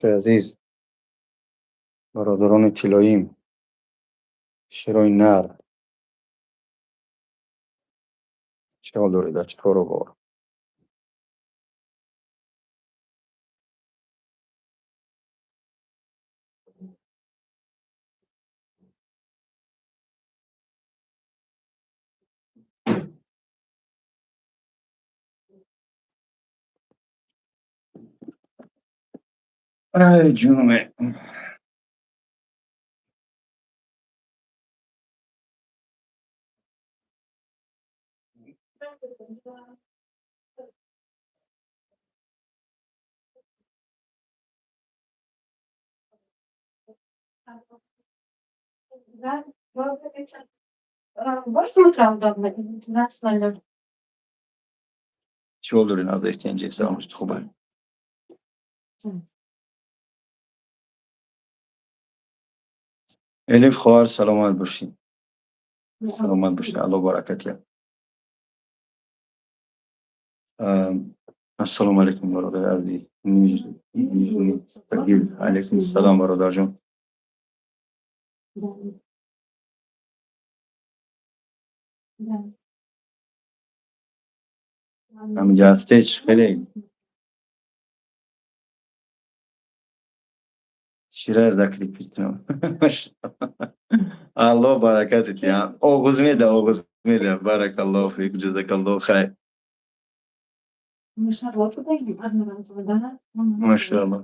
Азиз, бародарони тиллоим, широи нар, чӣ ҳол доред, чӣ кору бор? Ай ҷунуме. Да, добрый вечер. 8 утра удобно или 12:00? Чӣ ҳол доред, Назар Тенҷи? Саломатӣ хубе? Элиф хоҳар, саломат бошӣ. Саломат бошӣ, Аллоҳ баракат диҳад. Ассалому алайкум, бародари азиз. Алайкум ассалом, бародарҷон. Да. Да. Ҳамиҷа ҳастед, хеле чира закрепить кунам. Аллоҳ баракате диҳад. Оғоз меда, оғоз меда. Баракаллоҳу фик, ҷазакаллоҳу хайр. Мы шарлотку даем одноразовую, да? Машааллоҳ.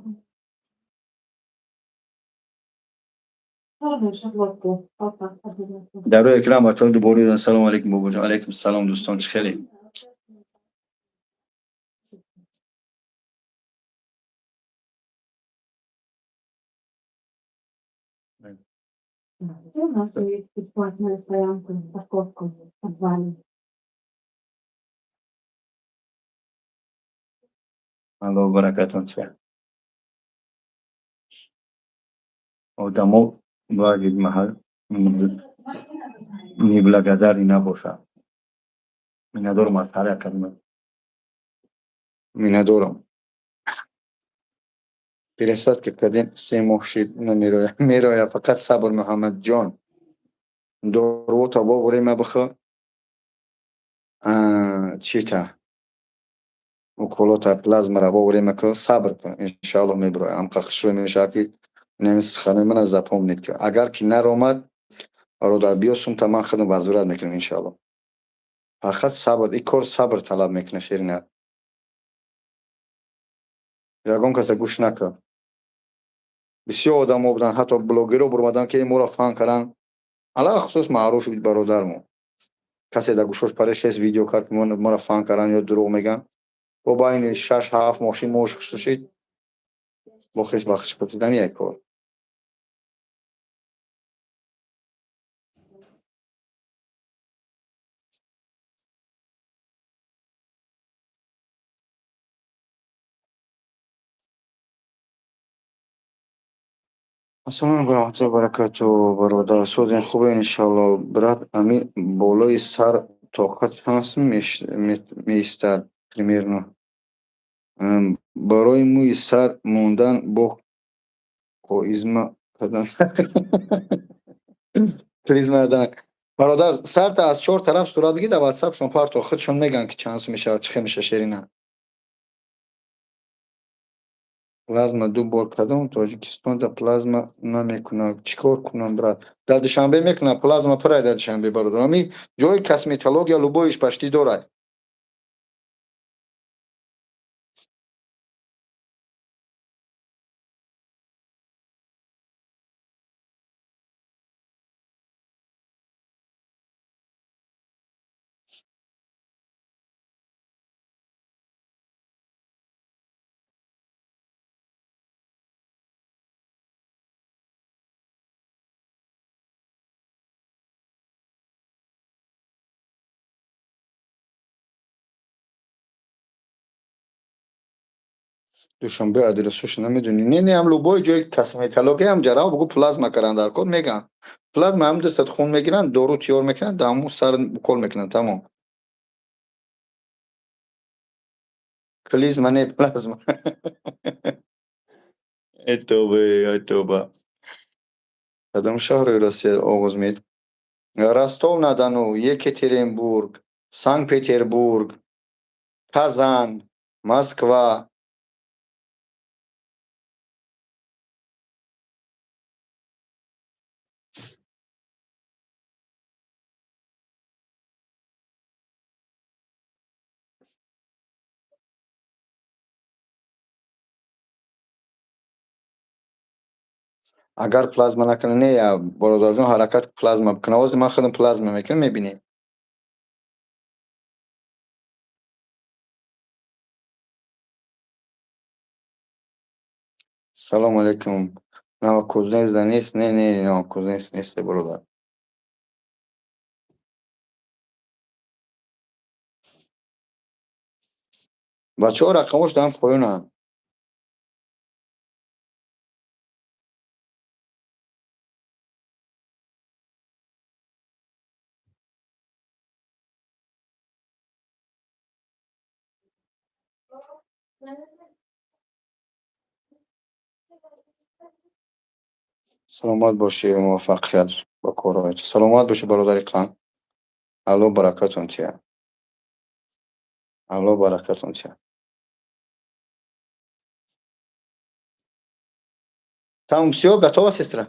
Черную шарлотку. Папа, обязательно. Дар рӯи экран бачаҳо дубора диданд. Салому алайкум, бобоҷон. Алайкум салом, дӯстон, чӣ хеле? Все, у нас есть бесплатная стоянка, парковка в подвале. Аллоҳ баракатон диҳад. Одамо бояд маҳал неблагодарный набошад. Миннатдорам аз ҳар як калима. Миннатдорам. Пересадка кардем, 3 моҳ шид, намероя. Мероя, фақат сабр, Муҳаммадҷон. Дорувота во время бихӯ. Чита? Уколота, плазмара во время ку, сабр кун, иншааллоҳ мебироя. Ҳамқа хушрӯй мешавад, ки инами суханои мана запомнить ки. Агар ки наромад, бародар, биё сумта, ман худам возврат мекунам, иншааллоҳ. Фақат сабр, ин кор сабр талаб мекунад, ширина. Ягон каса гӯш накун. Бисёр одамо буданд, ҳатто блогерҳо буромаданд, ки моро фан карданд. Алалхусус маъруфи бародармо. Касе дар гӯшош парешест, видео кард, ки моро фан карданд ё дурӯғ мегӯянд. Бо байни 6-7 моҳ шид, мош шид, бо хеш бахшиш пурсидан як кор. Ассалому алайкум ва раҳматуллоҳи ва баракатуҳ, бародар. Созен, хубе, иншаллоҳ. Брат, ами болои сар тоқат чанд сум меистад примерно? Барои мӯи сар мондан бо коизма кардан. Клизма надан. Бародар, сарта аз чор тараф сурат бигир, дар ватсапшон парто, худшон мегӯянд, ки чанд сум мешавад, чӣ хел мешавад, шерина. Плазма ду бор кардам, Тоҷикистонда плазма намекунад. Чӣ кор кунам, брат? Дар Душанбе мекунад, плазма пурай дар Душанбе, бародар. Ами ҷои косметология любой иш почти дорад. Душанбе адресош намедонӣ? Не, не, ҳам любой ҷои косметология ҳам ҷараҳ бугӯ, плазма кардан дар кор, мегӯянд. Плазма ҳам дастат хун мегиранд, дору тиёр мекунанд, дар ҳамун сар укол мекунанд, тамом. Клизма не, плазма. Эй тавба, эй тавба. Кадом шаҳри Россия оғоз мед? Ростов-на-Дону, Екатеринбург, Санкт-Петербург, Казан, Москва. Агар плазма накунӣ, не, я бародарҷон, ҳаракат плазма бикунӣ. Ҳозир ман худам плазма мекунам, мебинӣ. Салому алейкум. Новокузнецк да нест? Не, не, Новокузнецк нест, бародар. Бачаҳо, рақамош дар поёнанд. Саломат бошӣ, муваффақият ба корҳоят. Саломат бошӣ, бародари қанд. Аллоҳ баракатон тиҳад. Аллоҳ баракатон тиҳад. Там всё готово, сестра?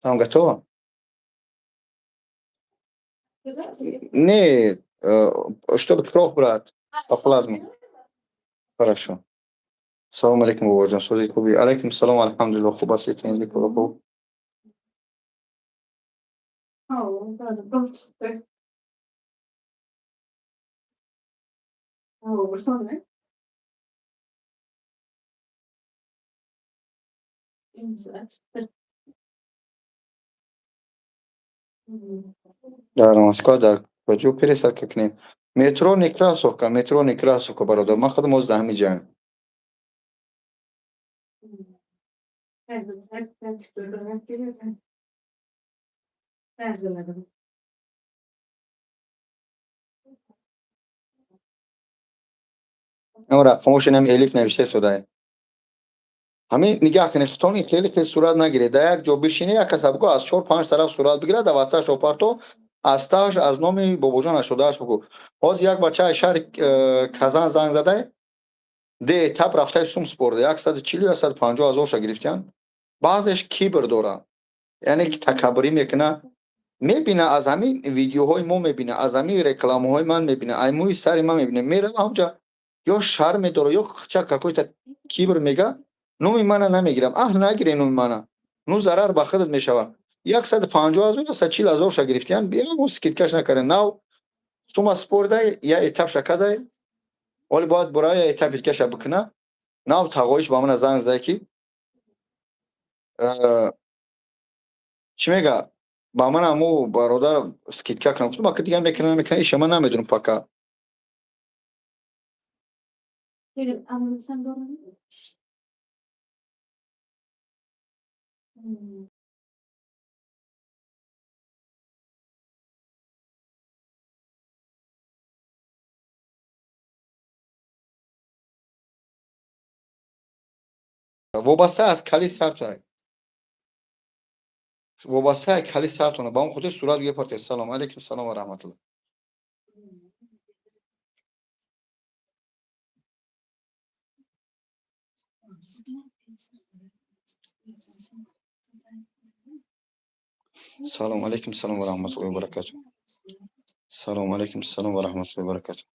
Там готово? Вы знаете, Не, чтобы кровь брать по А, плазму. Хорошо. Салому алейкум, бобоҷон. Сози хуби? Алейкум салом, алҳамдулилло, хуб ҳастед, тинҷи, хуб. А, да, да, просто. О, что, да? Не. Дар Москва дар куҷо пересадка кунем? Метро Некрасовка, метро Некрасовка, бародар. Ман худам ҳозир дар ҳамин ҷоям. М. Рақамош инам Элиф навишта истодае. Ҳамин нигаҳ кунед, худтон хеле хеле сурат нагиред. Дар як ҷо бишинед, як каса бигӯ, аз чор панҷ тараф сурат бигирад, дар ватсапш опарто, аз тааш аз номи бобоҷон 88 бигӯ. Ҳозир як бача аз шаҳри Казан занг задае, ду этап рафтаи сум супорда, 140, 150 ҳазорша гирифтиян. Баъзеш кибр дорад, яъне ки такаббурӣ мекунад, мебина, аз ҳамин видеоҳои мо мебина, аз ҳамин рекламаҳои ман мебина, ай мӯи сари ман мебина, мерава ҳамҷа, ё шарм медора, ё ча какой-то кибр мега, номи мана намегирам. Аҳ, нагире номи мана, ну зарар ба худат мешавад. 150 ҳазор, 140 ҳазорша гирифтиян, ягон скидка ш накарда. Нав сума спорда, я этап ша кадай, оли бояд бора я этап и дигаша бикуна. Нав тағоиш ба мана занг зада, ки чӣ мега, ба ман аму бародар скидка кунам. Гуфтам, ака, дига мекунам, намекунам, иша ман намедонам пока. Или, а мы сам дома? М. Вобаста аз кали сартона, вобаста аз кали сартона, ба он хотир сурат гирифтед. Салом алейкум, салом ва раҳматуллоҳ. Салом алейкум, салом ва раҳматуллоҳи ва баракатуҳ. Салом алейкум, салом ва раҳматуллоҳи ва баракатуҳ.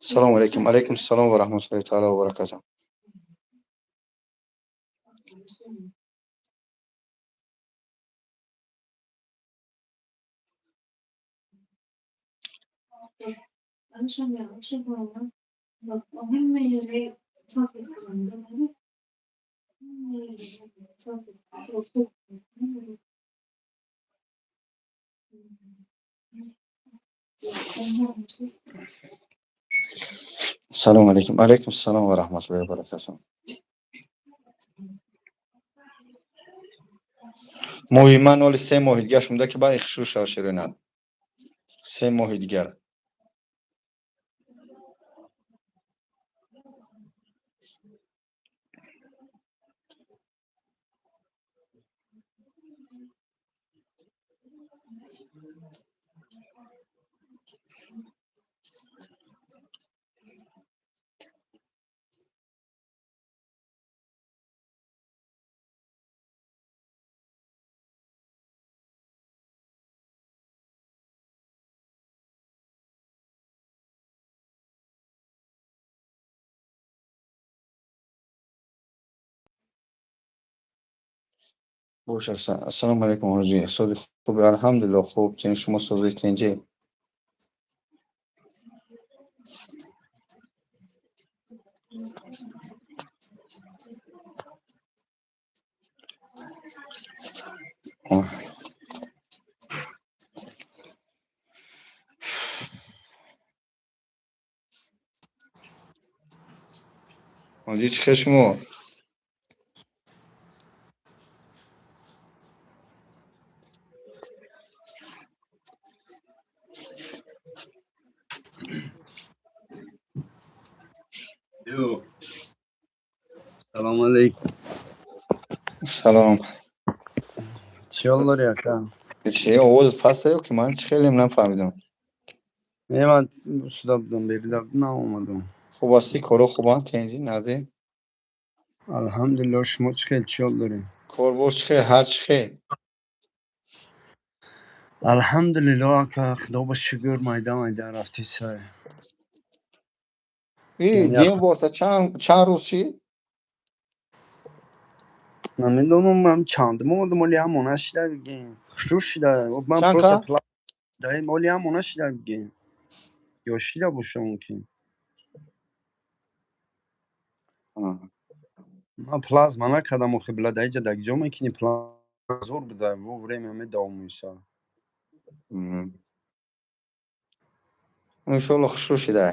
Салому алейкум, алейкум салом ва раҳматуллоҳи таала ва баракатуҳ. Салому алейкум, алейкум салом ва раҳматуллоҳи ва баракатуҳ. Моҳи ман оли 3 моҳи дигар монда, ки баъд хушрӯ шава шероинат. 3 моҳи дигар. Бош, ассалому алайкум, ҳоҷӣ. Сози хуби, алҳамдулилло, хуб. Чен шумо созои тенҷе? Ҳоҷӣ, чӣ хел шумо? Yo. Салом алейкум. Салом. Чӣ ҳол дорӣ, ака? Чи овозат паста ё ки ман чӣ хелем, нафаҳмидам. Не, ман сюда будам, берида будам, наомадам. Хуб ҳастӣ, коро хубанд, тенҷи, нази? Алҳамдулилло, шумо чӣ хел, чӣ ҳол дорӣ? Корбор чӣ хел, ҳар чӣ хел? Алҳамдулилло, ака, худо ба шукр, майда майда рафти сай. И дем борта чанд рӯз чӣ? Намедонам, ман чандум омадам, оли ҳамона шида бигем. Хушрӯ шида. Ман Чанд просто ка? Даим оли ҳамона шида бигем. Ё шида боша мумкин. Ман плазма накардам охи, била, даиҷа даг ҷо мекунӣ плазма зор буда, во время медавомиса. Иншолло, хушрӯ шида.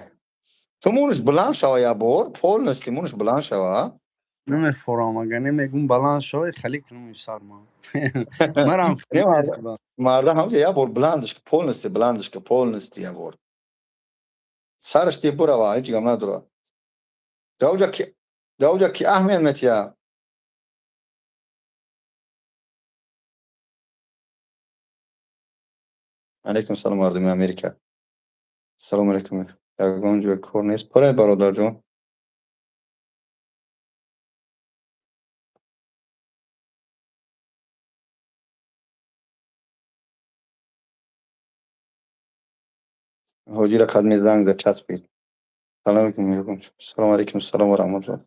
Ту мунш баланд шава, як бор полностью мунш баланд шава. Намефорам, агар немегум баланд шавай, хали кунум сарма. Марам. Не, марда ҳамҷа як бор баландш, полностью баландш ка, полностью як бор. Сараш ти бурава, ҳеҷ гам надора. Дауҷа ки аҳамият метия. Алейкум салом, мардуми Америка. Салому алейкум. Ягон ҷой кор нест. Пурай, бародарҷон. Ҳоҷира қадми занг зад, часпид. Салом алейкум. Салому алейкум, салом ва раҳматуллоҳ.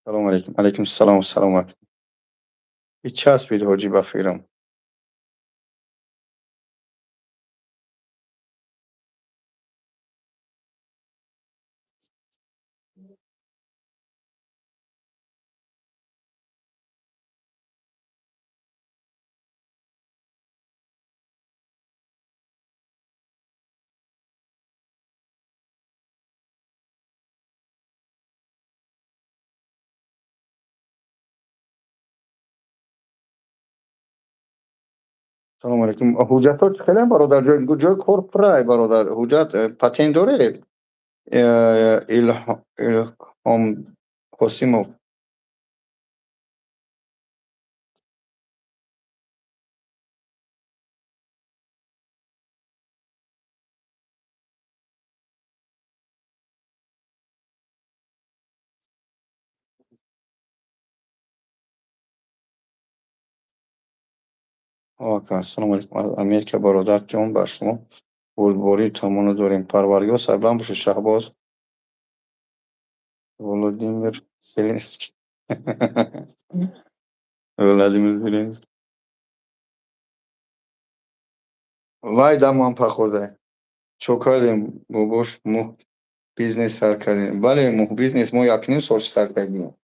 Салому алейкум. Алейкум салом, салом алейкум. И часпид ҳоҷӣ, ба фикрам. Салому алейкум. Ҳуҷҷатҳо чӣ хелем, бародар? Ҷои кор пурай, бародар. Ҳуҷҷат, патент доред? Илҳом Қосимов. Ака, ассалому алейкум. Аз Америка, бародар ҷон, ба шумо бурдборию таманно дорем. Парвардигор сарбаланд бошед, Шаҳбоз. Владимир Зеленский. Владимир Зеленский. Вай дамам пахӯрда. Чо кардем, бобош, муҳ бизнес сар кардем? Бале, муҳ бизнес мо якним сол сар кардем.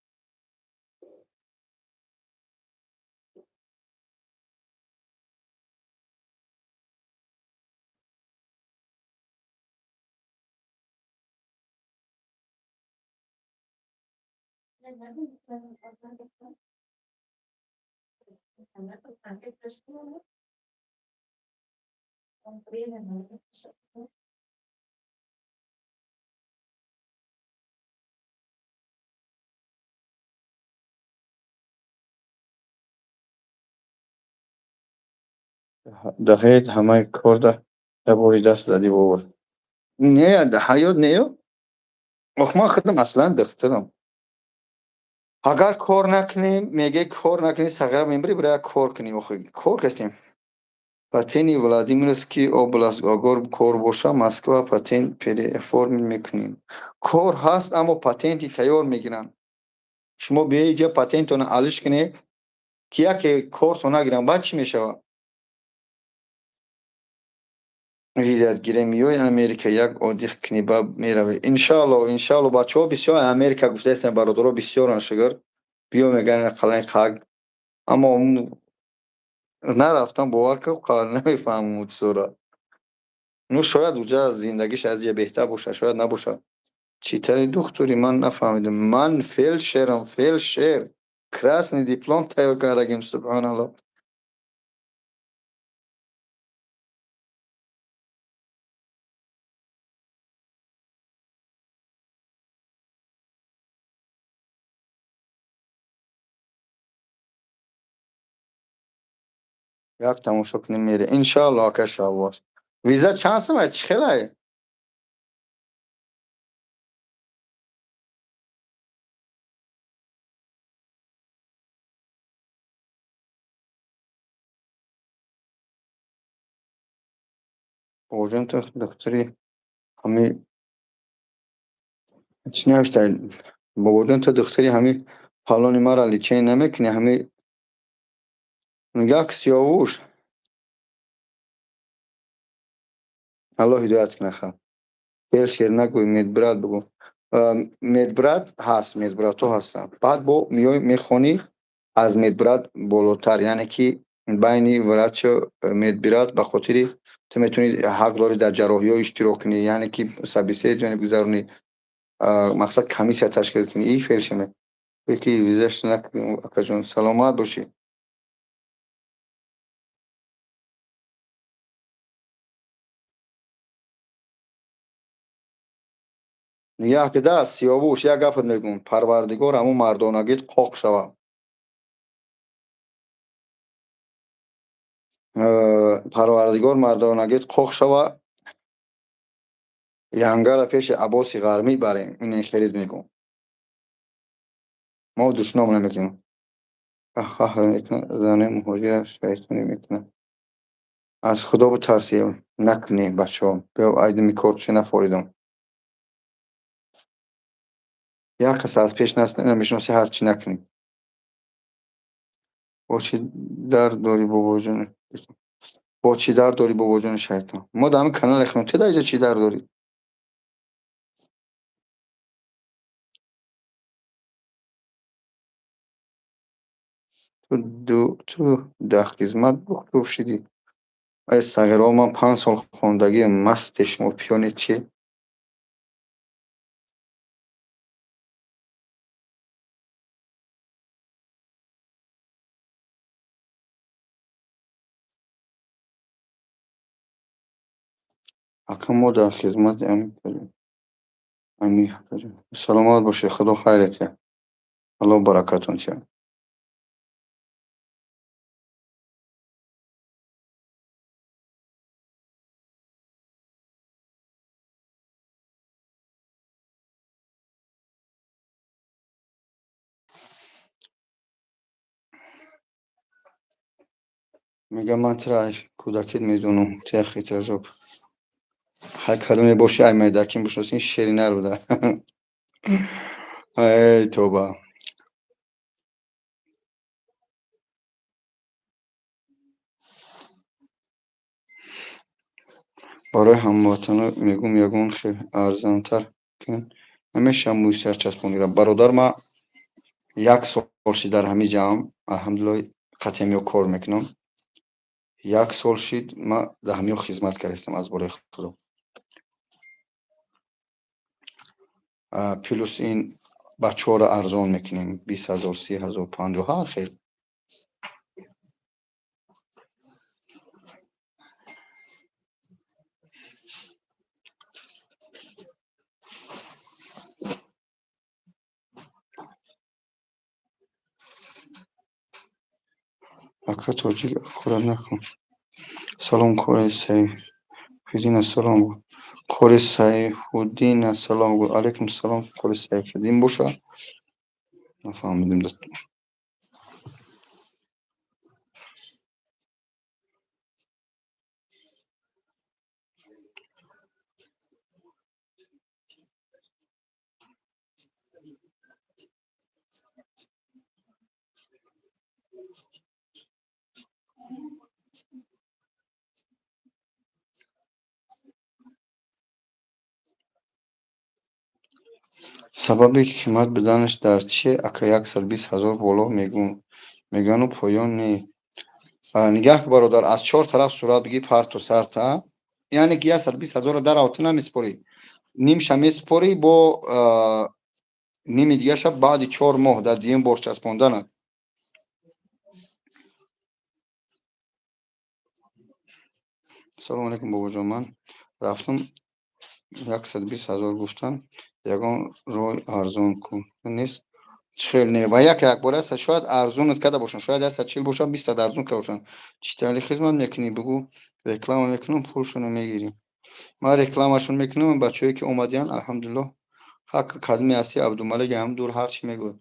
Даҳед ҳамаи корда ябори даст задӣ, бобош. Не, ҳаёт неё. Ох, ман худам аслан духтурам. Агар кор накунӣ, меге кор накунӣ, сағира мебарӣ, бира кор кунӣ, охи кор кастем. Патенти Владимирский область агар кор боша, Москва патент переоформить мекунем. Кор ҳаст, аммо патенти тайёр мегиранд. Шумо биёед иҷа патентона алиш кунед, ки яке кортон нагиранд, баъд чӣ мешавад? Визат гирем, ёи Америка як отдых кунӣ, ба меравӣ. Иншаалло, иншаалло, бачаҳо бисёр Америка гуфтаистанд, бародаро бисёранд, шукр. Биё мегӯянд қалаи қаг. Аммо нарафтам, бовар кун, намефаҳмам чизора. Ну, шояд уҷа зиндагиш аз ия беҳтар бошад, шояд набошад. Чӣ тари духтури, ман нафаҳмидам. Ман фельдшерам, фельдшер. Красный диплом тайёр кардагим, субҳоналло. Як тамошо кунем, мере. Иншаалло, ака Шаввоз. Виза чанд сум, чӣ хелай? Бобоҷон, ту духтури ҳами чӣ навиштаи? Бобоҷон, ту духтури ҳами фалони мара лечение намекунӣ, ҳами як Сиёвуш. Аллоҳ ҳидоят кунад, ха. Фельдшер нагӯй, медбрат бигӯ. Медбрат ҳаст, медбратҳо ҳастанд. Баъд бо меои мехонӣ аз медбрат болотар, яъне ки байни врачу медбрат, ба хотири ту метавонӣ ҳақ дорӣ дар ҷарроҳиҳо иштирок кунӣ, яъне ки собеседование бигзаронӣ, мақсад комиссия ташкил кунӣ. И фельдшер ки визаш накунӣ, акаҷон, саломат бошӣ. Якда Сиёвуш, як гапат мегӯм, Парвардигор ҳамун мардонагит қоқ шавад. Парвардигор мардонагит қоқ шава, янгара пеши Аббоси Ғармӣ барем, ин хелиз мегӯм. Мо душном намекунем. Қаҳр мекунад, зани муҳоҷира шайтонӣ мекунад. Аз Худо битарсем, накунем, бачаҳо. Биё айдими кортчи нафоридам. Як кас аз пеш намешиноси, ҳар чӣ накунӣ. Бо чӣ дард дорӣ, бобоҷон? Бо чӣ дард дорӣ, бобоҷони шайтон? Мо дар ҳамин канале хунем, ту дар инҷа чӣ дард дорӣ? Ту дар хизмат духтур шидӣ. Ай сағиро, ман 5 сол хондагиам, масте шумо пиёни чӣ? Ака, мо дар хизмати ами саломат бошед, Худо хайрат диҳад. Аллоҳ баракатон диҳад. Мегӯям, ман туро кӯдакит медонам, ту як хитрожоп. Ҳар кадоме боши, ай майдакин бишносӣ, шери нар буда. Эй тоба. Барои ҳамватанҳо мегӯм, ягон хел арзонтар кун, намешавад мӯи сар часпонира. Бародар, ман як сол шид дар ҳамин ҷамъ, алҳамдулиллоҳ, қатъиан кор мекунам. Як сол шид ман дар ҳамин хизмат кардастам аз болои Худо. Плюс ин бачаҳоро арзон мекунем, 20 000, 30 000, 50, ҳар хел. Ака, тоҷик ҳақорат накун. Салом, Қори Сайфиддин, ассалом. Қори Сайфуддин, ассалом. Алайкум салом, Қори Сайфиддин боша? Нафаҳмидем. Сабаби қимат буданаш дар чие, ака? 120 000 боло мегӯяну поён не. Нигаҳ ки, бародар, аз чор тараф сурат бигӣ, парту сарта, яъне ки 120 000-ро дар авто намесупорӣ, нимша месупорӣ, бо ними дигаша баъди 4 моҳ дар дуюм бор часпонданат. Салому алайкум, бобоҷон, ман рафтам, 120 000 гуфтам, ягон роҳи арзон кун нест? Чӣ хел не? Ва як якбора аста шояд арзонат карда бошанд, шояд 140 бошад, 20 арзон карда бошанд. Чӣ таври хизмат мекунӣ, бугӯ, реклама мекунам, пулшонро мегирӣ. Ман рекламашон мекунам, бачаҳое ки омадиянд, алҳамдулиллоҳ, ҳақ кадме ҳасти, Абдумалик ҳам дур ҳар чӣ мегӯяд.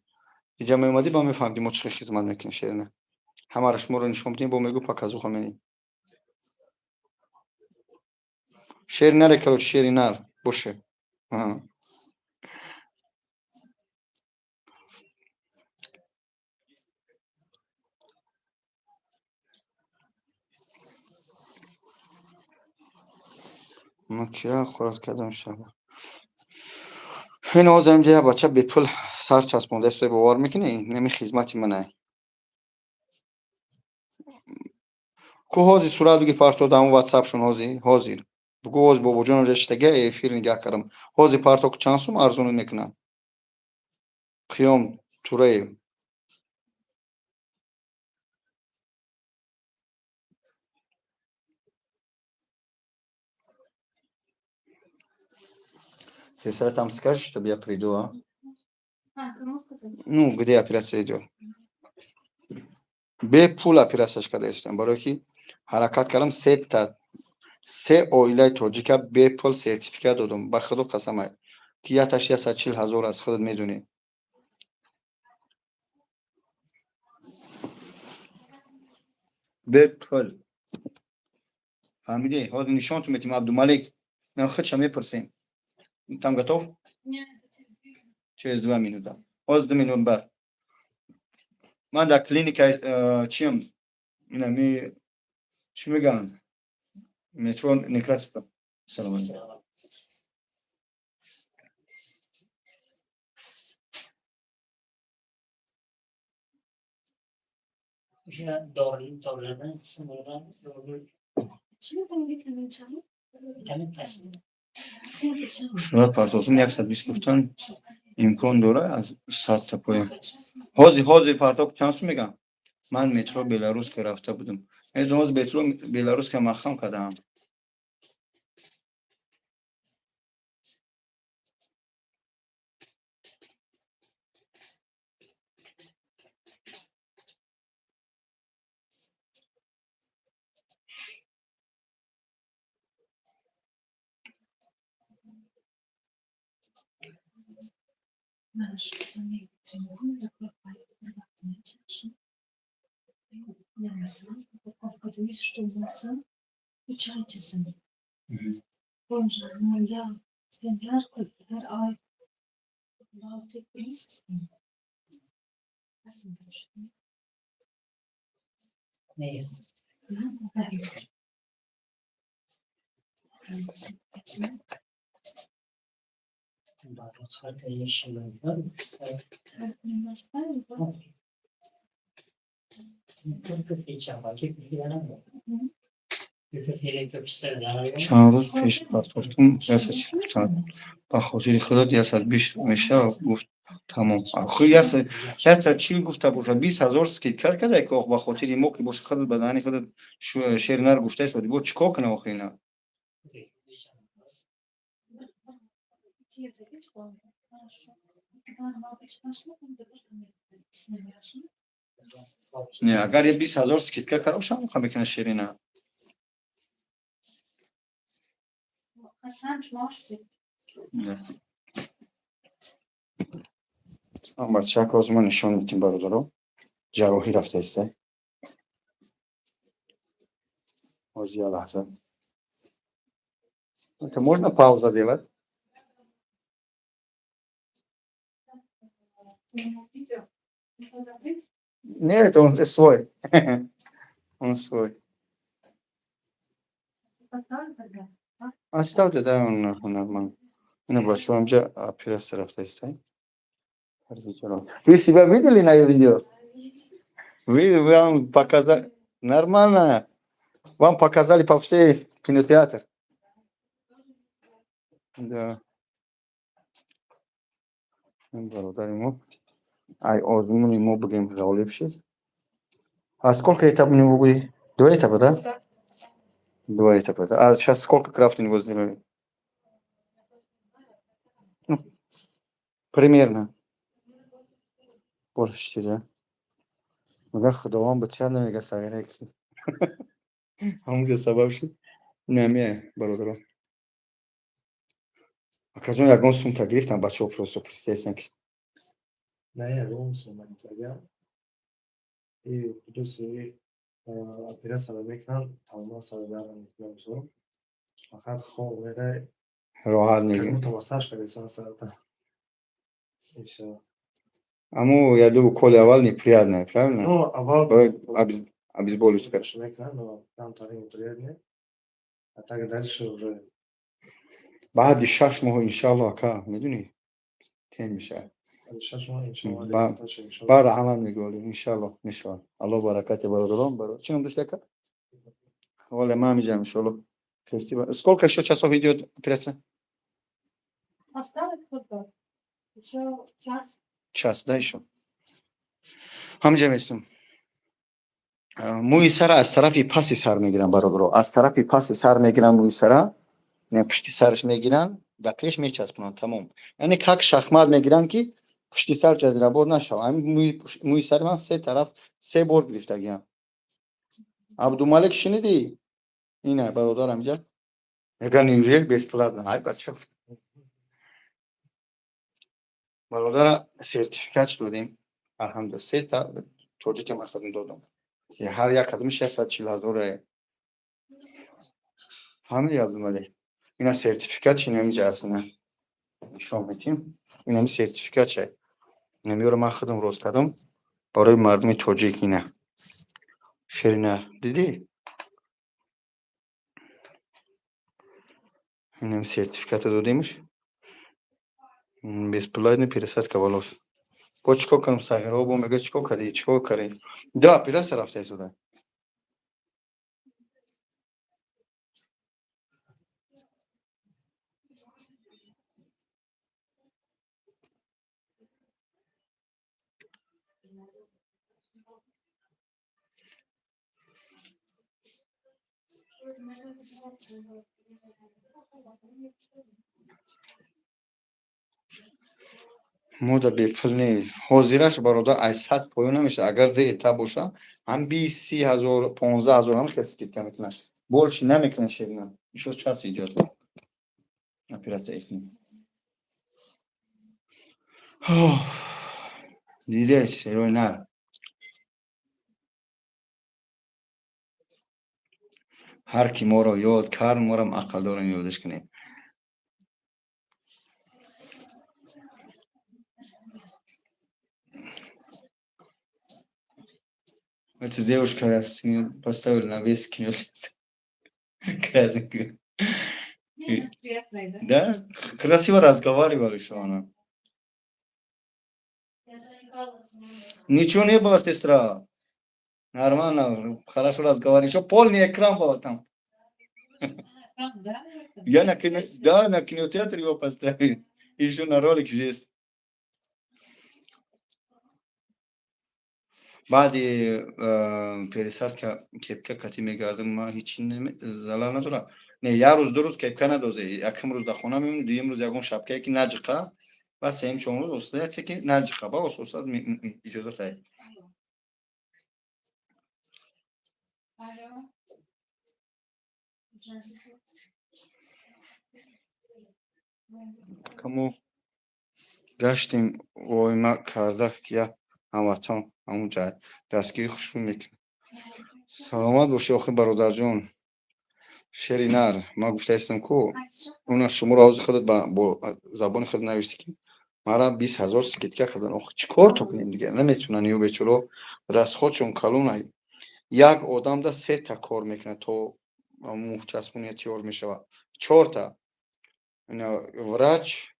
Иҷа меомадӣ, ба мефаҳмидӣ, мо чӣ хел хизмат мекунем, шерина. Ҳамаро шуморо нишон бидем, бо мегӯ показуха менӣ. Шери наре, короче, шери нар боше. Ман кира ҳақорат кардам, шаба? Ин ҳозир инҷа як бача бепул сар часпонда истода, бовар мекунӣ? Нами хизмати манай. Ку ҳозир сурат биги, парто дар ҳамон ватсапшон ҳозир, ҳозир. Бугӯ, ҳозир бобоҷон онҷа шиштага, эфир нигаҳ кардам. Ҳозир парто, ку чанд сум арзонӣ мекунанд? Қиём Тураев. Сестра, там скажешь, чтобы я приду, а? А, кому сказать? Ну, где операция идет? Бепул операцияш карда истодам, барое ки ҳаракат кардам, сета се оилаи тоҷика бепул сертификат додам. Ба худо қасам, ки якташ 140 000 аст, худат медонӣ. Бепул. Фаҳмидӣ? Ҳозир нишонтон метим, Абдумалик. Ман худша мепурсем. Там готов? Нет, через 2 минуты. Через 2 минута. Ҳозир 2 минут баъд. Ман дар клиника чиам? Инами чӣ мегӯянд? Метро Некрасовка. Салом алейкум. O'sha dorilardan qism bo'lgan dori. Чӣ мегӯям, витамин чанд? Vitamin qaysi? Цинк чанд? Сурат партозум, 120 гуфтан, имкон дора аз 100 та поён. Ҳозир, ҳозир партоб, чанд сум мегӯям? Ман метро Беларусска рафта будам. Медонам, ҳозир метро Беларусска маҳкам кардаам. Надо что-то тренирую, что 3 oy ichasan. Buongiorno, sen har kun, har oy Baltic Breeze. Nasıl görüşüyor? Ne? Ha? Чанд рӯз пеш партофтум, 140 гуфтанд. Ба хотири худот, 120 мешавад, гуфт, тамом. Охи, 140 гуфта бошад, 20 000 скидка карда, ки ох, ба хотири мо ки боша, худат ба даҳани худат шернар гуфтаи, бо чӣ кор кунам охи ина? Не, агар я 20 000 скидка карда бошам, ха, мекунад ширина. Хасан, можете? Да. Бачаак, ҳозир ман нишон медиҳем, бародаро. Ҷарроҳӣ рафтаиста. Ҳозир, як лаҳза. Это можно пауза делать? Видео. Закрыть? Нет, он свой. Он свой. Поставлю тогда. Оставьте, да, он нормально. Ина, бачаҳо, инҷа операция рафтаиста. Вы себя видели на видео? Вы вам показали нормально. Вам показали по всей кинотеатр. Да. Бародари мо. Ай, озмуни мо бигем, ғолиб шид. А сколько этап у него будет? Два этапа, да? Да. Два этапа, да. А сейчас сколько крафт у него сделали? Ну, примерно. Больше четыре, да? Мага худованд битя намега сағира ки. Ҳамунҷа сабаб шуд. Намия, бародаро. Акаҷон, ягон сумта гирифтам, бачаҳо просто пурсидастан ки. Не, ягон сум нагирифтагиам. И плюси оператсияро мекунанд, тамоман сари дард мекунад мисол. Фақат хоб мерай. Роҳат Как мегирӣ. будто массаж кардесан сарата. И всё. Аммо я думаю, уколи аввал неприятное, правильно? Ну, аввал Барои обезболивающий кард. мекунанд, но камтар неприятнее. А так дальше уже. Баъди 6 моҳ, иншалло, ака, медунӣ, тен мешавад. 6 моҳ, иншалло, результатшо, иншалло. Баъд раҳмат меголем, иншалло, мешавад. Алло баракати, бародарон. Чӣ ном дошти, ака? Вале ман ҳамиҷам, иншалло. Сколько ещё часов идёт операция? Осталось сколько? Еще час. Час, да, ещё. Ҳамиҷа местум. Мӯи сара аз тарафи паси сар мегирам, бародаро. Аз тарафи паси сар мегирам мӯи сара. Не, пушти сараш мегиранд, дар пеш мечаспонанд, тамом. Яъне как шахмат мегиранд, ки пушти сар ҷазирабор нашавад. Ҳамин мӯи сари ман се тараф се бор гирифтагиам. Абдумалик, шинидӣ? Ина бародар ҳамиҷа. Мега, неужели бесплатно? Ай, бача. Бародара сертификат додем. Алҳамдулилла, се та тоҷика масалан додам. Ҳар як кадомиш 140 000. Фаҳмиди, Абдумалик? Ина сертификат чи намиҷа аст, ина. Нишон медиҳем. Инами сертификат чай. Инамиёро ман худам рост кардам барои мардуми тоҷик, ина. Ширина, дидӣ? Инами сертификата додемш. Бесплатный пересадка волос. Бо чӣ кор кардам, сағираҳо бо мега, чӣ кор кардӣ? Чӣ кор кардӣ? Да, операция рафта истода. Мода бепул нест. Ҳозираш, бародар, аз 100 поён намешавад. Агар ду этап боша, ҳам 20, 30 ҳазор, 15 000 ҳам каси скидка мекунад. Больше намекунад, ширина. Ещё час идёт. Операция ихни. Дидес, шерои нар. Ҳар ки моро ёд кард, морам ақл дорем ёдаш кунем. Эта девушка поставили на весь кинотеатр. Красивая. Приятный, да? Да, красиво разговаривали еще она. Я заикалась немного. Ничего не было, сестра. Нормально, хорошо разговаривали. Еще полный экран был там. Там, да? Я на кино, да, на кинотеатре его поставили. Еще на ролик есть. Баъди пересадка кепка кати мегардам, ман ҳеҷ залал надорам. Не, як рӯз, 2 рӯз кепка надозе. Якум рӯз дар хона мемонӣ, дуюм рӯз ягон шапкае ки наҷиқа, ба сеюм, чорум рӯз оста яксе ки наҷиқа, ба оста иҷозат ай. Алло. Здравствуйте. Камо гаштем, воима карда, я ҳамватан ҳамун ҷай дастгирӣ хушрӯ мекунад. Саломат бошӣ, охи бародарҷон. Шери нар, ман гуфтаистам ку, уна шуморо ҳозир худат бо забони худ навиштӣ, ки мара 20 000 скидка кардан. Охи, чӣ кор то кунем дигар? Наметавонанд ё бечоро, расходшон калон. Як одамда сета кор мекунад, то мӯҳчаспония тиёр мешавад. Чорта врач,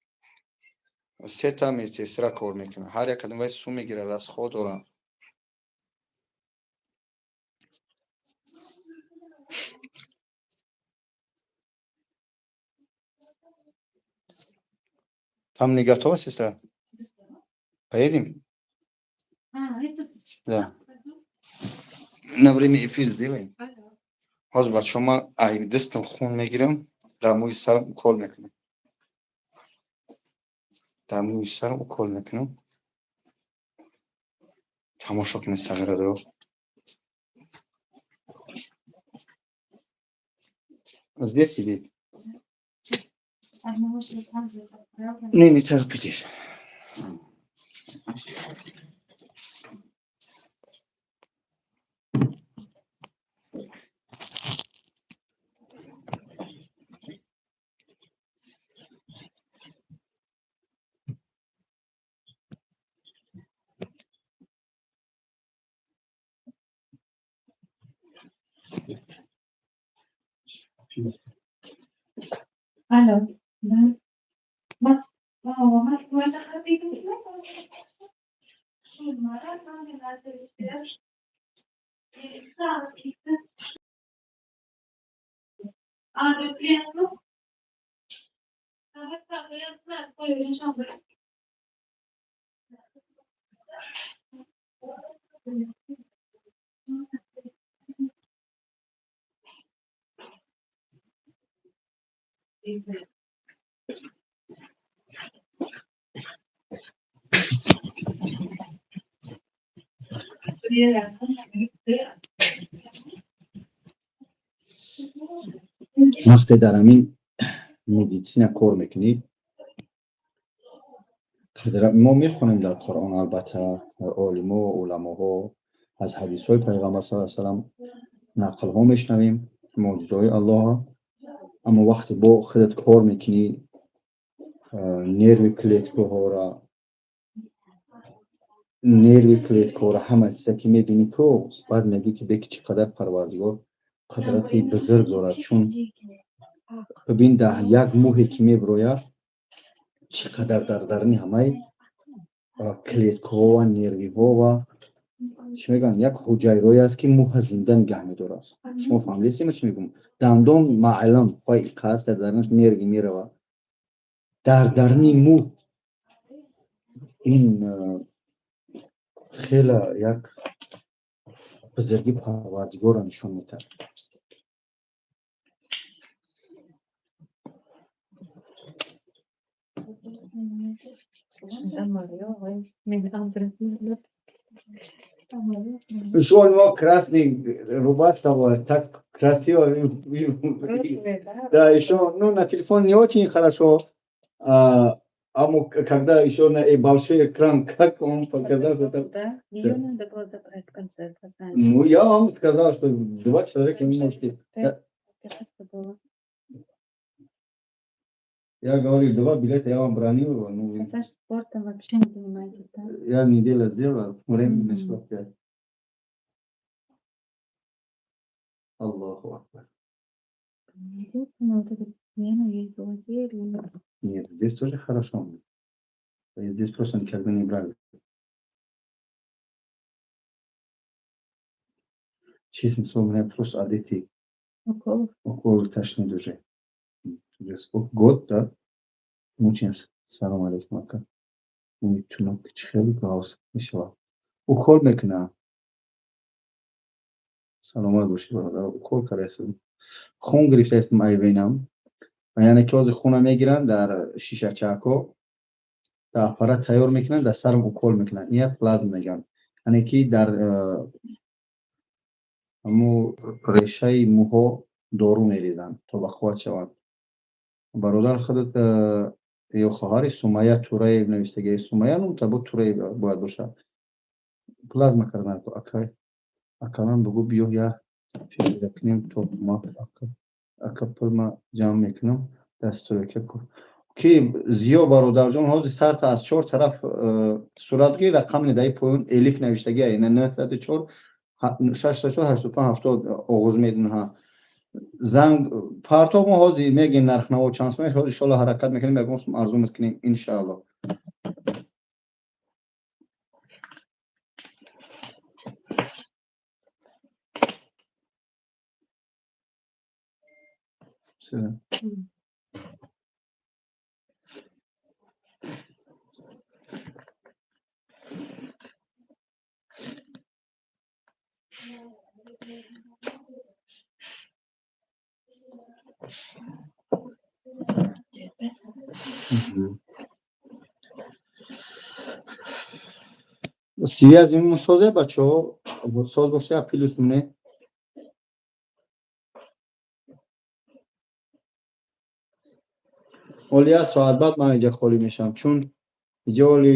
сета медсестра кор мекунад. Ҳар як кадом вай сум мегирад, расход доранд. Там не готова, сестра? Поедем? А, это... Да. На время эфир сделаем. Алло. Ҳозир, бачаҳо, ман ай дастам хун мегирам, дар мӯи сарам укол мекунам. Дар мӯи сарам укол мекунам. Тамошо кунед, сағирадаро. Здесь сидит. Одного там же, правда? Не, не торопитесь. Алло. Да. Ма, ма, ма, Вақте дар ҳамин медицина кор мекунӣ, мо мехонем дар Қуръон, албатта, олимо, уламоҳо аз ҳадисҳои Пайғамбар са салам нақлҳо мешунавем, мӯъҷизаҳои Аллоҳа. Аммо вақте бо худат кор мекунӣ, нерви клеткаҳоро, нерви клеткаҳоро, ҳама чиза ки мебинӣ ку, баъд мегӯӣ, ки беки чӣ қадар Парвардигор қудрати бузург дорад. Чун бибин, дар як мӯҳе ки мебирояд, чӣ қадар дар даруни ҳамаи клеткаҳо ва нервиҳо ва чӣ мегӯянд, як ҳуҷайрое аст, ки мӯҳа зинда нигаҳ медорад. Шумо фаҳмидед, чӣ мегӯям? Дандон маълум хои иқа аст, дар дарунаш нерви меравад. Дар даруни мӯ ин хеле як бузургии Парвардигорро нишон медиҳад. Еще у него красный рубашка была, так красиво. Да, еще, ну, на телефон не очень хорошо, а когда еще на большой экран, как он показал, это. Да, ее надо было забрать в конце. Ну, я вам сказал, что два человека не можете. Было. Я говорю, два билета я вам бронирую. Ну, Хотя спортом вообще не занимаетесь, да? Я неделю сделал, времени не хватает. Аллаху акбар. Единственное, вот этот Не, ну есть золотые. Нет, здесь тоже хорошо. Здесь просто никогда не брали. Честно слово, меня просто от этих Уколов. Уколов тошнит уже. Уже сколько? Год, да? Мучаемся. Салом алейкум, ака. Мӯи чӣ хеле ғафз мешавад. Укол мекунам. Саломат бошӣ, бародар. Укол кардаистам. Хун гирифтаистам ай венам. Яъне ки ҳозир хуна мегиранд дар шишачаакҳо, дар аппарат тайёр мекунанд, дар сарам укол мекунанд. Ина плазма мегӯянд. Яъне ки дар ҳамун решаи мӯҳо дору мерезанд, то ба қувват шаванд. Бародар, худат ё хоҳари Сумайя Тураев навиштагӣ. Сумайя нумта бо Тураев бояд бошад. Плазма кардан акай. Акалан бугӯ, биё як фикр кунем, то ма ака пул ма ҷамъ мекунам, дастурика ку. Ки зиё, бародарҷон, ҳозир сарта аз чор тараф сурат гир, рақам даи поён элиф навиштагӣ, 904 604 85 70, оғоз медуна. Занг партов, мо ҳозир мегем нархнаво чанд сум, ҳозир иншоалло ҳаракат мекунем, ягон сум арзон мекунем, иншоалло. Всё. Мгм. Связи созе, бачаҳо, соз боша, плюс мне. Оли як соат баъд ман инҷа холӣ мешавам, чун иҷа оли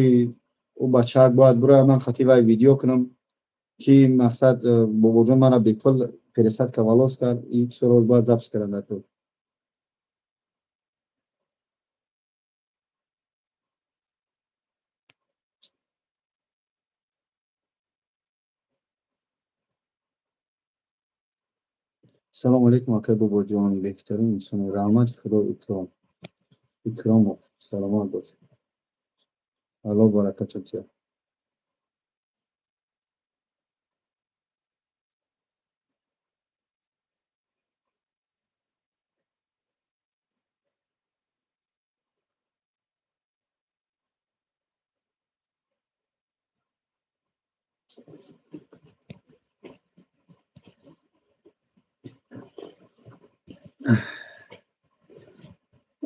ӯ бачаак бояд бурояд, ман хати вай видео кунам, ки мақсад бобоҷон мана бепул пересадка волос кард, ин суро бояд запись кардам дар ту. Салому алейкум, акай бобоҷон, беҳтарин инсон, раҳмати худо, икром икромов, саломат бошед, Аллоҳ баракатон диҳад.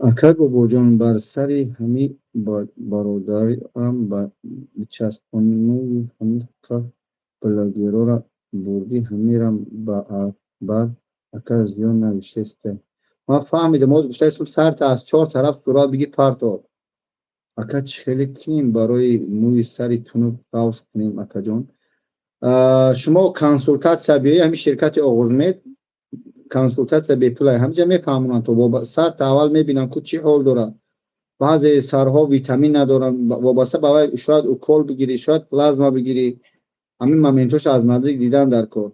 Акай бобоҷон, бар сари ҳами бародарам бичаспонию ҳамиқа блогерора бурдӣ, ҳамирам бар ака зиён навиштесте. Ман фаҳмидам, ҳозир гуфтаистам, сарта аз чор тараф сурат бигир, партоб. Ака, чӣ хеле кунем барои мӯи сари тунук ғафз кунем, акаҷон? Шумо консултатсия биёӣ, ҳамин ширкати Оғузмед консултатсия бепулай, ҳамҷа мефаҳмонанд, то сарта аввал мебинам, ку чӣ ҳол дорад. Баъзе сарҳо витамин надоранд, вобаста ба вай шояд укол бигирӣ, шояд плазма бигирӣ. Ҳамин моментҳошо аз наздик дидан дар кор.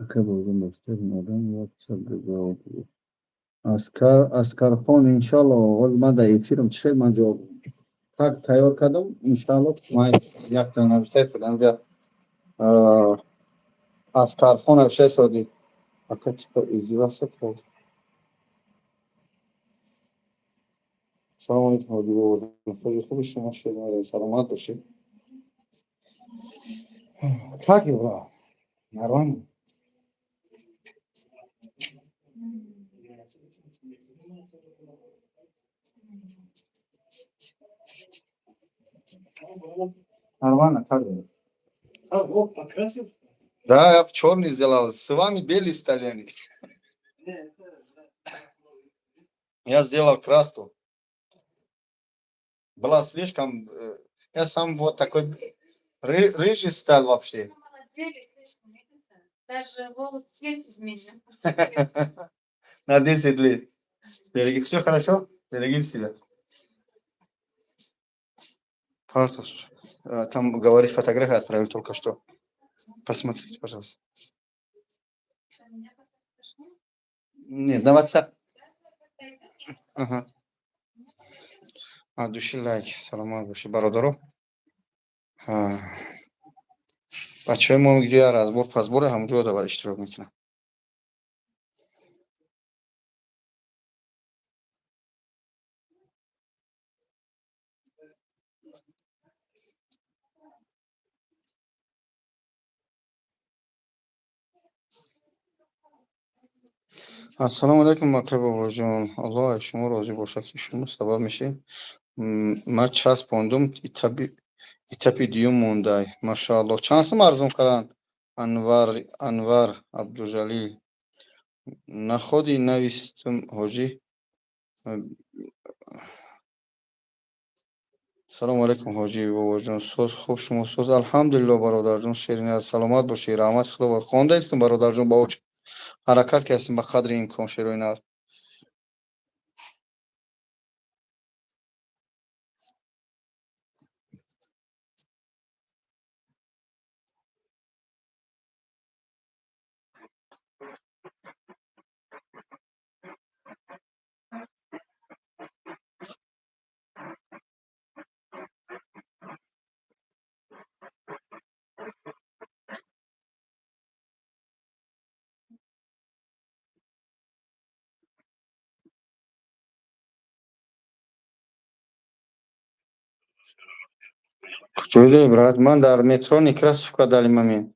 Ака бобоҷон, беҳтарин одам, як ҷавоб. Аскар, Аскархон, иншалло, ҳозир ман дар эфирам, чӣ хел ман ҷавоб так тайёр кардам, иншалло, ман якта навиштаи шудам инҷа, Аскархон навиштаи шуди. Ака, типа издеваться. Салому алейкум, ҳоҷи бобоҷон. Хеле хуби шумо шуд, саломат бошед. Как дела? Нормально? Нормально, как вы? А, вот, покрасил? Да, я в черный сделал. С вами белый стали они. Я сделал краску. Была слишком. Я сам вот такой рыжий стал вообще. Помолодели слишком, видите? Даже волос цвет изменил. На 10 лет. Береги. Все хорошо? Береги себя. Пожалуйста. Там, говорит, фотографии отправили только что. Посмотрите, пожалуйста. Нет, на WhatsApp. Ага. От души лайк. Саломат бошӣ, бародаро. Бачаҳои мо где разбор пазборе, ҳамҷо давай иштирок мекунам. Ассалому алайкум, ака бобоҷон. Аллоҳ аз шумо розӣ бошад, ки шумо сабаб мешед. Ман часпондум, этапи дуюм мондай. Машааллоҳ. Чанд сум арзон карданд? Анвар, Анвар Абдужалил. Находи навистум, ҳоҷӣ. Салому алайкум, ҳоҷӣ бобоҷон. Соз, хуб, шумо соз? Алҳамдулилло, бародарҷон Шеринар. Саломат бошӣ. Раҳмати Худо. Хондаистум, бародарҷон, ба оч ҳаракат кардем ба қадри имкон, Шероинар. Куҷоида, брат? Ман дар метро Некрасовка дали мамин.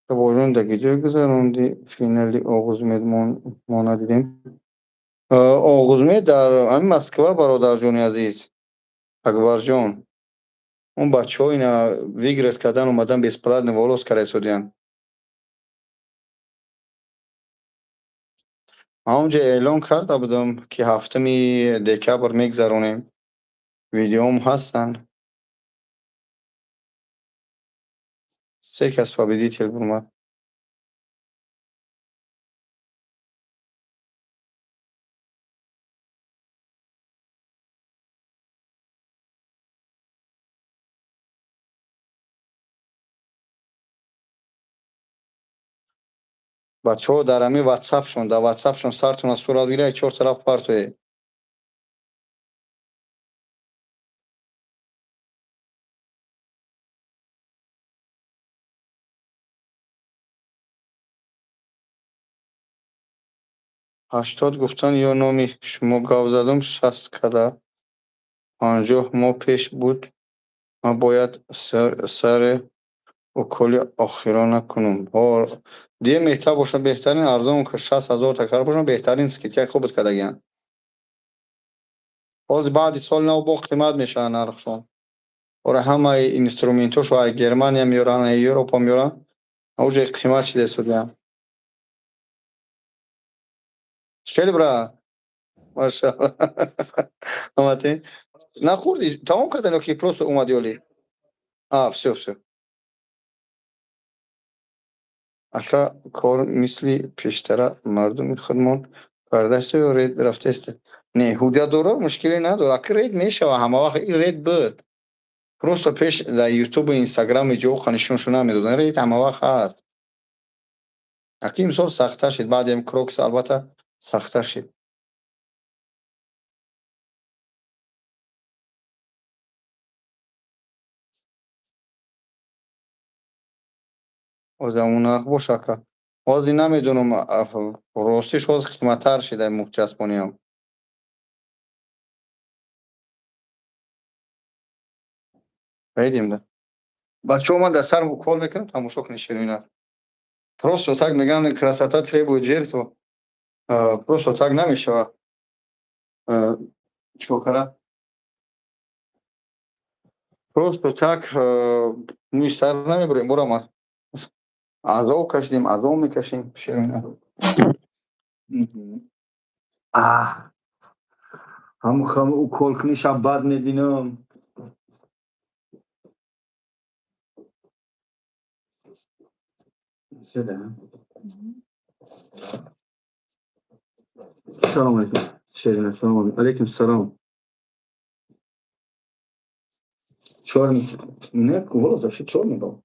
Бобоҷон, да киҷо гузаронди финали Оғузмед, мо надидем? Оғузмед дар ҳамин Москва, бародарҷони азиз. Акбарҷон. Он бачаҳо ина выиграть кардан омадан, бесплатно волос карда истодиянд. Ман онҷо эълон карда будам, ки 7 декабр мегзаронем. Видеом ҳастанд. Се кас победитель бурмад. Бачаҳо, дар ҳамин ватсапшон, дар ватсапшон сартона сурат бигиред, чор тараф партоед. 80 гуфтан ё номи шумо гап задум, 60 када 50 моҳ пеш буд. Ман бояд сари уколи охирона кунам. Дие меҳтар бошад, беҳтарин арзон 60 000 такар бошад, беҳтарин скидка хуб буд кардагиян. Ҳозир баъди соли нав бо қимат мешавад нархшон. Ора ҳамаи инструментошо ай Германия меёранд, ай Европа меёранд, ауҷа қимат шида истодиян. Хеле, брат. Машаалло. Омадӣ? Нахӯрдӣ? Тамом кардан ё ки просто омадӣ олӣ? А, всё, всё. Ака, кор мисли пештара мардуми худмон кардаасту ё рейд рафтааст? Не, ҳуҷҷатдоро мушкиле надорад. Ака, рейд мешава ҳама вақт, ин рейд буд. Просто пеш дар Ютубу Инстаграми ҷо нишоншо намедоданд. Рейд ҳама вақт ҳаст. Аки имсол сахттар шид. Баъди ҳам Крокус, албатта, сахттар шид. Ҳозир ҳамон нарх боша, ака. Ҳозир намедонам, ростиш ҳозир қиматтар шида мухчаспониам. Баидем да. Бачаҳо, ман дар сар укол мекунам, тамошо кунед, ширина. Просто так мегӯям, красота требует жертву. Просто так намешава. Чикор кара? Просто так мӯи сар намебурем, бурам азоб кашидем, азоб мекашем. Ширина. Аҳ, ҳаму укол кунӣ, шаб бад мебинам. Сюда. Салом алейкум. Ширина, салом алейкум. Алейкум салом. Черный. У меня волос вообще черный был.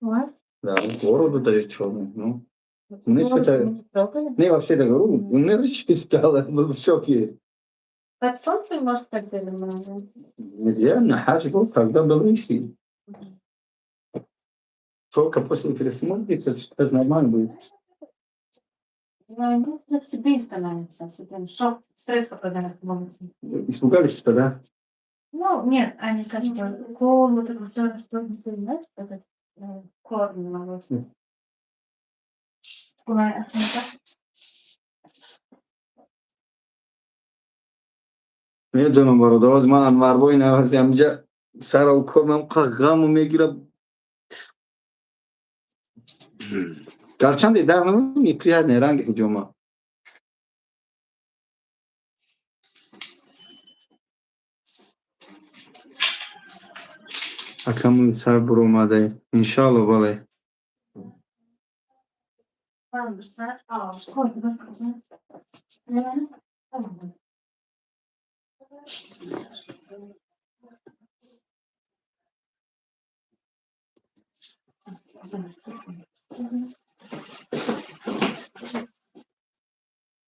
У вас? Да, бороду даже черный. Ну, мне Волосы что-то. вы не трогали? Не, вообще, я говорю, у меня ручки стало, был в шоке. Под солнцем, может, хотели много? Реально, хадж был, когда был лысый. Только после пересмотра это нормально будет. Ну, они как седые становятся, седые. Шок, стресс попадает в волосы. Испугались, что, да? Ну, нет, они как что, кол, вот это все растет, не понимаете, этот корни волос. Ой, а так? Медонам, бародар, ман Анварбои навази ҳамҷа сара укол ман ғаму мегирам. Гарчанде дар неприятный ранги ҳиҷома. Акамун сар буромаде. Иншалло, бале. Tamam, sen al. Koy, bak, bak. Tamam.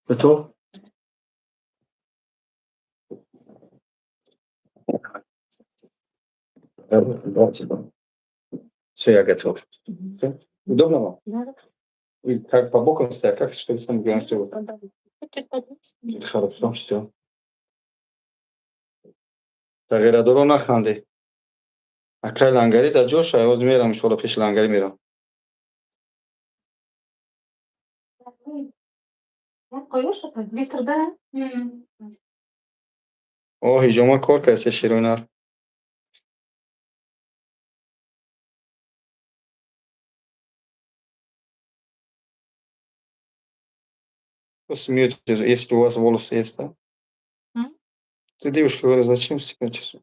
Готов? Все, я готов. Всё? Удобно вам? Да. Вы как по бокам стоят, как что ли, сам говоришь, что Чуть поднять. Хорошо, все. Тағйирадоро наханде. Акай лангари дар ҷоша, ҳоз мерам, иншоалло, пеши лангари мерам. Qo'yish, litrda. О, ҳиҷома кор кардеса, Ширина. Смеетесь, если у вас волосы есть, да? М? Ты девушка, говорю, зачем смеетесь?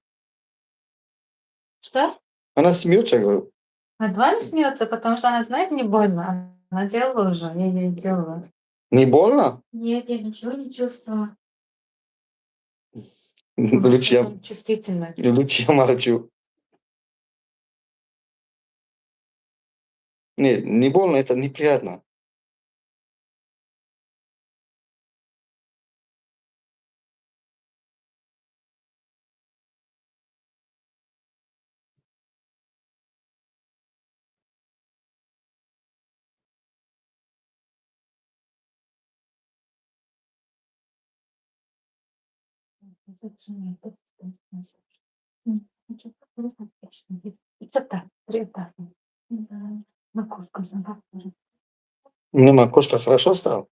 Что? Она смеется, говорю. Над вами смеется, потому что она знает, не больно. Она делала уже, я ей делала. Не больно? Нет, я ничего не чувствую. Лучше я, Чувствительная. Лучше я молчу. Нет, не больно, это неприятно. Ну, макушка хорошо стала?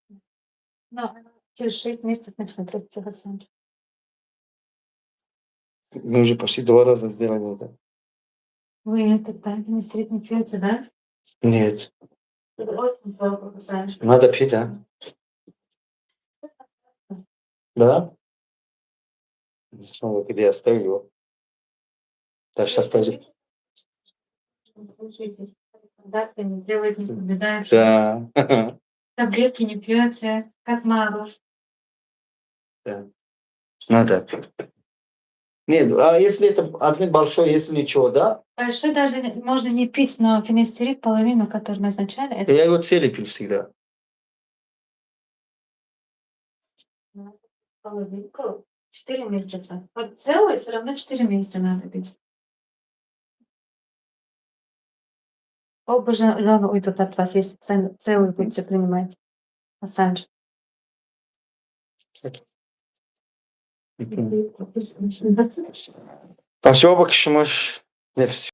Но через 6 месяцев начнет расти Александр. Мы уже почти два раза сделали это. Вы это так не средний пьете, да? Нет. Это очень плохо, Александр. Надо пить, а? Да? Снова, где я оставлю его. Да, сейчас пойду. Стандарты не делает, не соблюдает. Да. Таблетки не пьете, как Марус. Да. Надо. Нет, а если это один большой, если ничего, да? Большой даже можно не пить, но фенастерид половину, которую назначали, это Я его цели пил всегда. Половинку. 4 месяца. Вот целый все равно 4 месяца надо пить. Оба же жены уйдут от вас, если целый будете принимать. Массаж. Спасибо, Кшимаш. Не, всё.